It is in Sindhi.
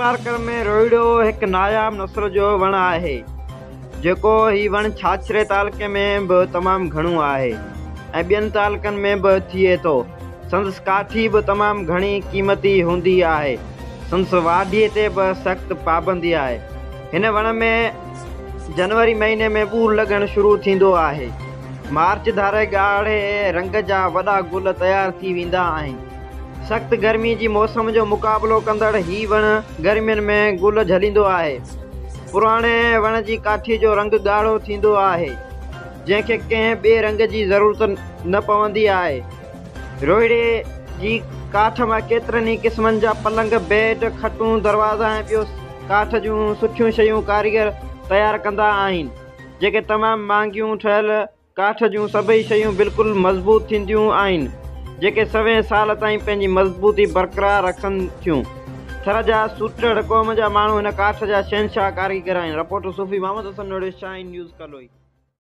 ٿرپارڪر ۾ روهيڙو هڪ ناياب نسل جو وڻ آهي، جيڪو هي وڻ ڇاڇري تعلقي ۾ به تمام گهڻو آهي ۽ ٻين تعلقن ۾ به ٿئي ٿو. سندس ڪاٺي به تمام گهڻي قيمتي هوندي آهي. سندس واڍي تي به سخت پابندي آهي. هن وڻ ۾ جنوري مهيني ۾ ٻور لڳڻ شروع ٿيندو آهي. مارچ ڌاري ڳاڙهي رنگ جا وڏا گل تيار ٿي ويندا آهن. سخت گرمي جي موسم جو مقابلو ڪندڙ هي وڻ گرمين ۾ گل جهليندو آهي. پراڻي وڻ جي ڪاٺي جو رنگ ڳاڙهو ٿيندو آهي، جنهن کي ڪنهن ٻئي رنگ جي ضرورت نه پوندي آهي. روهيڙي جي ڪاٺ مان ڪيترن ئي قسمن جا پلنگ، بيڊ، کٽون، دروازا ۽ ٻيو ڪاٺ جون سٺيون شيون ڪاريگر تيار ڪندا آهن، جيڪي تمام مهانگيون ٺهيل ڪاٺ جون سڀئي شيون بلڪل مضبوط ٿينديون آهن، جيڪي سوين سال تائين پنهنجي مضبوطي برقرار رکن ٿيون. ٿر جا سوٽهڙ قوم جا ماڻهو هن ڪاٺ جا شهنشاهه ڪاريگر آهن. رپورٽر صوفي محمد حسن نوڙيو، شاهين نيوز ڪلوئي.